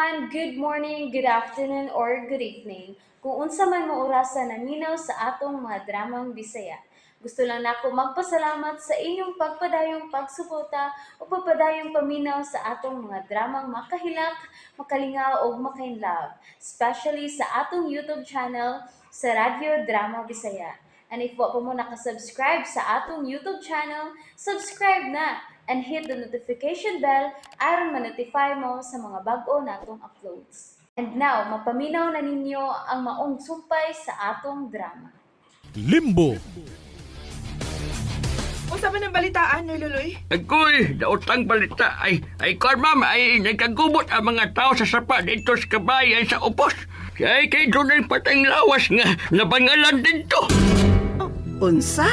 everyone! Good morning, good afternoon, or good evening. Kung unsa man mo orasa naminaw sa atong mga dramang Bisaya. Gusto lang nako magpasalamat sa inyong pagpadayong pagsuporta o pagpadayong paminaw sa atong mga dramang makahilak, makalingaw ug makainlove, especially sa atong YouTube channel sa Radyo Drama Bisaya. And if wa pa mo nakasubscribe sa atong YouTube channel, subscribe na and hit the notification bell aron ma-notify mo sa mga bag-o natong uploads. And now, mapaminaw na ninyo ang maong sumpay sa atong drama. Limbo. Unsa man ang balitaan, Noy Luloy? Agoy, daotang balita ay ay kuan ma'am ay nagkagubot ang mga tao sa sapa dito sa kabayan sa upos. Kay kay dunay patang lawas nga nabangalan dito. Unsa?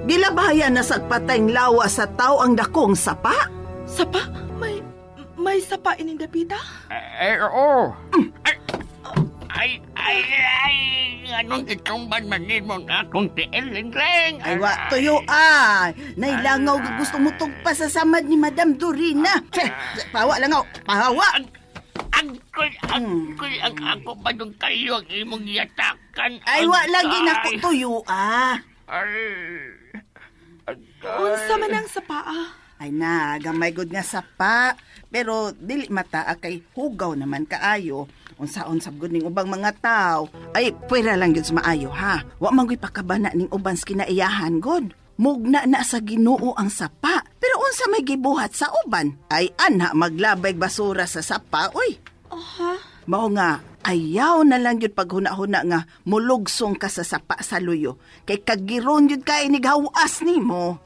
Gilabayan na sagpatayng lawa sa tao ang dakong sapa? Sapa? May sapa ining dapita? Ay, oo. Ay, ay, ay, ay, anong itumban man nimo ang akong tiil, Leng? Ay, wa tuyo ay. Nailangaw gusto mo pa sa samad ni Madam Dorina. Che, pawa langaw, pawa. Agkoy, agkoy, ang ako pa yung kayo ang imong yatakan. Ay, wa lagi na ko tuyo ah. Ay, agay. Unsa man ang sapa ah? Ay na, gamay gud nga sapa. Pero dili mata kay hugaw naman kaayo. Unsaon sab gud ning ubang mga tao. Ay, pwera lang gyud sa maayo ha. Wa man gyud pakabana ning uban sa kinaiyahan gud. Mugna na sa Ginoo ang sapa. Pero unsa may gibuhat sa uban? Ay anha maglabay basura sa sapa, oy. Aha. Mao nga, ayaw na lang yun paghuna-huna nga mulugsong ka sa sapa sa luyo. Kay kagiron yun ka inighawas nimo.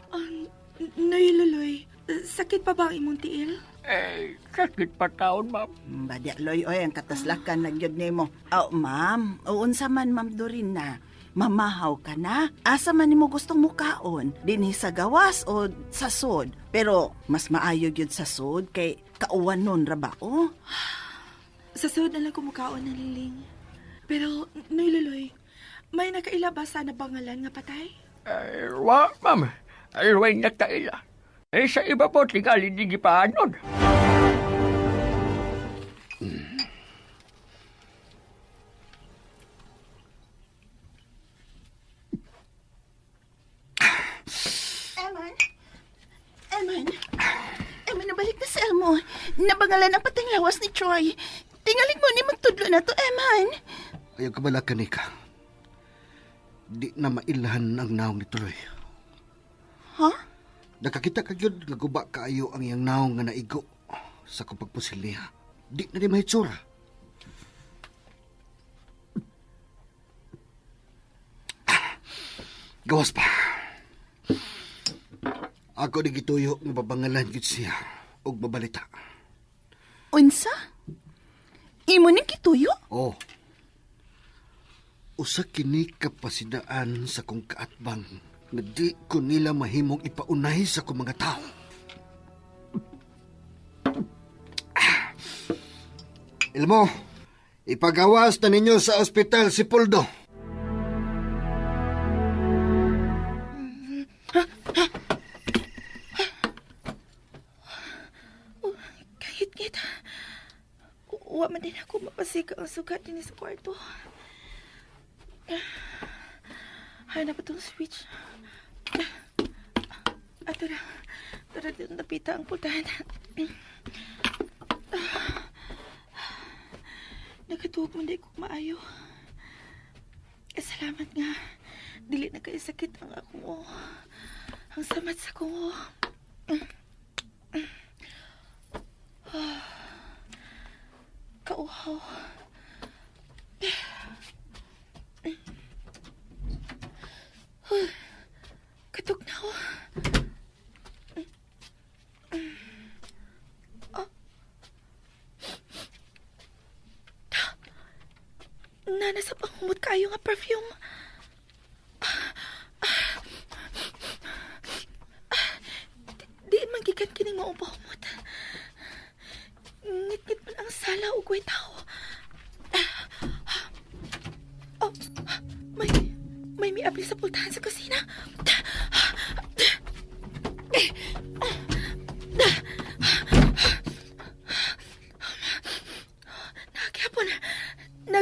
Noy Luloy, sakit pa ba ang imong tiil? Eh, sakit pa taon, ma'am. Badya loy oy ang kataslakan lang yun nimo. Oh, ma'am, unsa man ma'am Dorina. Mamahaw ka na? Asa man nimo gustong mukaon? Dinhi sa gawas o sa sod? Pero mas maayo gyud sa sod kay kauwan nun ra ba oh? Sa sud na lang kumukaon ng liling. Pero, Noy Luloy, may nakaila ba sa nabangalan nga patay? Ay, wa, ma'am. Ay, way nakaila. Eh, sa iba po, tingali di gipaanon. Eman? Eman? Eman, nabalik na si Elmo. Nabangalan ang pateng lawas ni Troy. Tingalig mo ni magtudlo na to, Eman. Ayaw ka bala kanika. Di na mailhan ang naong ni Tuloy. Ha? Nakakita ka gyud nga guba kaayo ang iyang naong nga naigo sa kong pagpusil niya. Di na ni mahitsura. Gawas pa. Ako ni gituyo nga babangalan gyud siya og babalita. Unsa? Imo ni kituyo? Oh. Usa kini kapasidaan sa kong kaatbang nga di ko nila mahimong ipaunay sa kong mga tao. Ilmo, ipagawas na ninyo sa ospital si Poldo. Kahit-ngit. Wa man din ako mapasika ang sugat din sa kwarto. Hanap itong switch. Ah, tara. Tara, dito napita ang pultahan. Nakatuog man di ko maayo. Eh, salamat nga. Dili na kay sakit ang akong oh. Ang samat sa kong oh. Kauhaw. Katok na ako. Ah. Nana sa pangumot kayo nga perfume. Di man gikan kining maong pahumot. Ngit-ngit man ang sala ug way tao. Oh, may miabli sa pultahan sa kusina.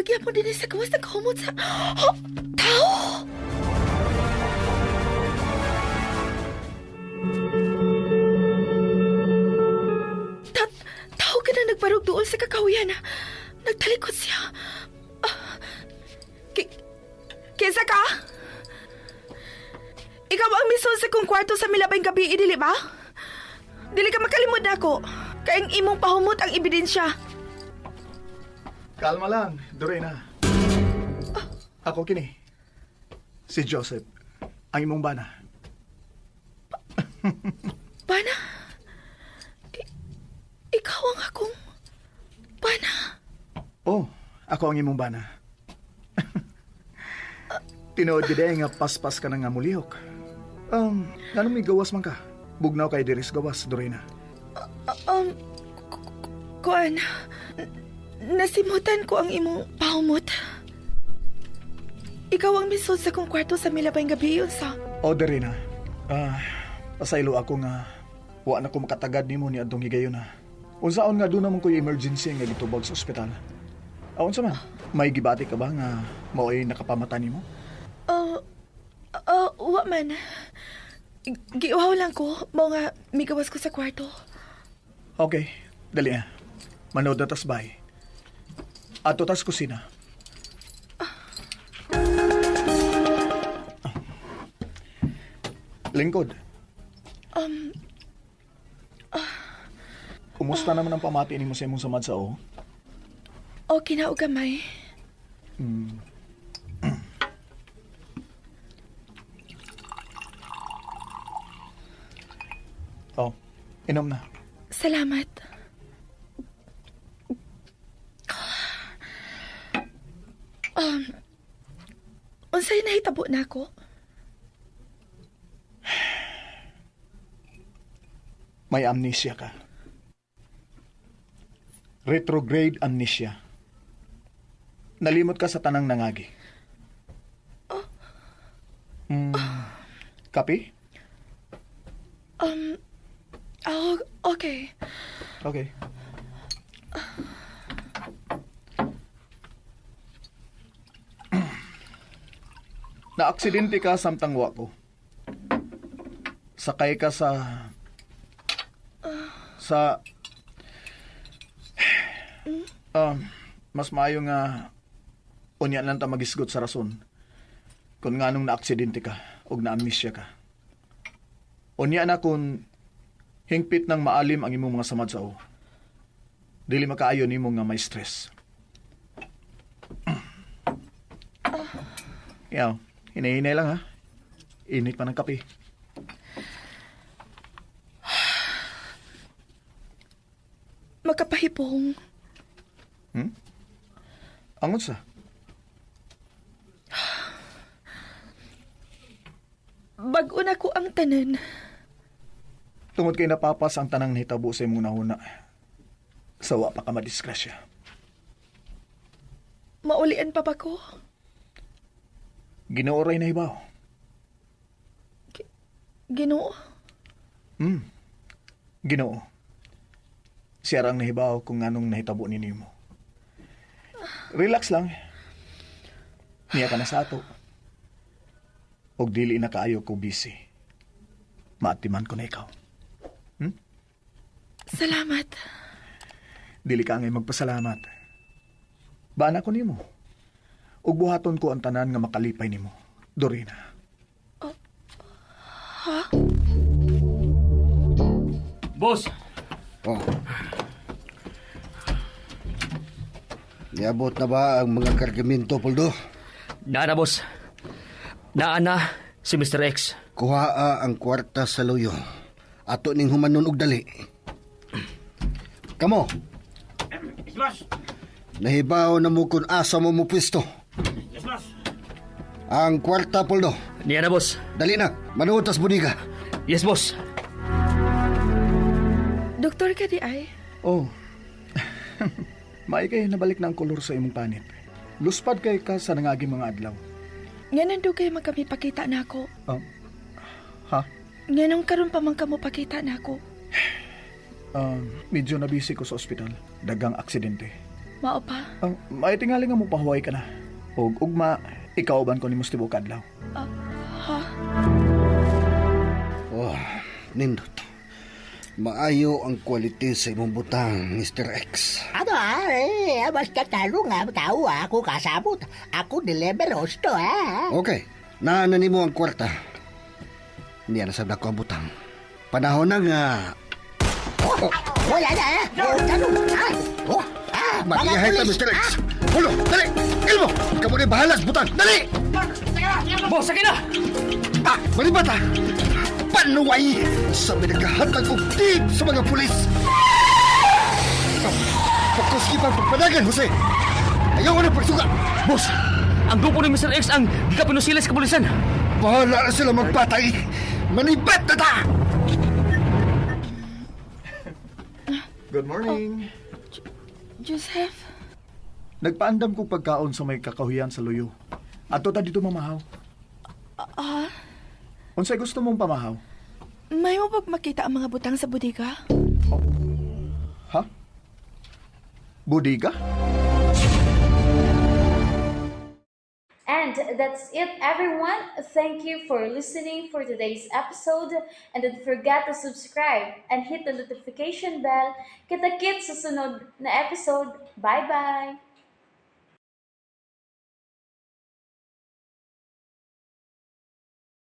gyapon dinhi sa gawas nagkahumot sa... Oh, tao! Tao ka na nagbarog duol sa kakahuyan. Nagtalikod siya. Ah, Kinsa ka? Ikaw ang misol sa kong kwarto sa milabay gabi, dili ba? Dili ka makalimod na ako. Kay ang imong pahumot ang ebidensya. Kalma lang, Dorena. Ako kini. Si Joseph, ang imong bana. Bana? Ikaw ang akong... Bana? Oh, ako ang imong bana. Tinuod gid ay nga paspas ka na nga mulihok. Nganong may gawas man ka? Bugnaw kay diris gawas, Dorena. Um, kuan, nasimutan ko ang imong pahumot. Ikaw ang misod sa kong kwarto sa milabay gabi, unsa? Oh, Dorena. Ah, pasaylo ako nga wa na ko makatagad nimo ni adtong higayon na. Unsaon nga doon naman ko'y emergency nga gitubag sa ospital. Ah, unsa man? May gibati ka ba nga mao'y nakapamata nimo? Wa man. Giuhaw lang ko, mao nga migawas ko sa kwarto. Okay, dali na. Manood na tas bay. Ato tas kusina. Lingkod. Kumusta naman ang pamati nimo sa imong samad sa o? Okay na og gamay. Oh, inom na. Salamat. Unsay nahitabo nako? May amnesia ka. Retrograde amnesia. Nalimot ka sa tanang nangagi. Kapi? Oh, okay. Okay. Naaksidente ka samtang wa ko. Sakay ka sa mas maayo nga unya lang ta magisgot sa rason kung nganong naaksidente ka og naamnesia ka. Unya na kung hingpit ng maalim ang imong mga samad sa o. Dili makaayo nimo nga may stress. Yaw, hinay-hinay lang ha. Init pa ng kape. Makapahipong. Angon sa? Bag-o na ko ang tanan. Tungod kay napapas ang tanang nahitabo sa imong nahuna. Sawa pa ka madisgrasya. Maulian pa ba ko? Ginoo ray nahibaw. Ginoo. Ginoo. Siya ang nahibaw kung anong nahitabo ni nimo. Relax lang. Niya ka na sa ato. Og dili na kaayo ko busy. Maatiman ko na ikaw. Salamat. Dili ka angay magpasalamat. Bana ko nimo. Ug buhaton ko ang tanan nga makalipay nimo. Dorina. Boss, Oh. Niabot na ba ang mga kargamento, Poldo? naa na boss. Naa na si Mr. X. Kuhaa ang kwarta sa luyo. Ato ning humanon og dali. Kamo. Nahibaw na mo kung asa mo mo pwesto. Ang kwarta, Poldo. Niya na boss. Dali na. Manuod tas budiga. Yes boss. Doktor ka di ay? Oh. Maay kay nabalik na ang kolor sa imong panit. Luspad kay ka sa nangaging mga adlaw. Nga nandugay man kami pakita na ako. Ha? Nga nung karon pa man kamo pakita na ako. Medyo nabisi ko sa ospital. Dagang aksidente. Mao pa? Ang may tingali nga mo pahuway ka na. Og ugma, ikaw ban ko nimo sa tibuok adlaw. Ha? Oh, nindot. Maayo ang quality sa imong butang, Mr. X. Ano ah, eh, basta talo nga tao ah, ako kasabot. Ako deliver hosto ah. Okay, naa na nimo ang kwarta. Niya na sab nako ang butang. Panahon na nga. Oh, wala na ah. Oh, talo. Ah, oh, ah, mga Magiyahay ta, pulis. Mr. X. Hulo, dali! Ilmo! Kamo ni bahala sa butang. Dali! Boss, sakay na! Ah, malibat ah! Panuway! Sa may nagkahatag og tip sa mga pulis! Pakuski pa pagpadagan, Jose! Ayaw ko na pagsuka! Boss, ang grupo ni Mr. X ang gikapinusilis kapulisan. Bahala na sila magpatay! Manibat na ta! Good morning. Joseph? Nagpaandam ko pagkaon sa may kakahuyan sa luyo. Ato ta dito mamahaw. Ah, Unsay gusto mong pamahaw? may mo pag makita ang mga butang sa bodega? Ha? Bodega? And that's it, everyone. Thank you for listening for today's episode. And don't forget to subscribe and hit the notification bell. Kita-kits sa sunod na episode. Bye-bye!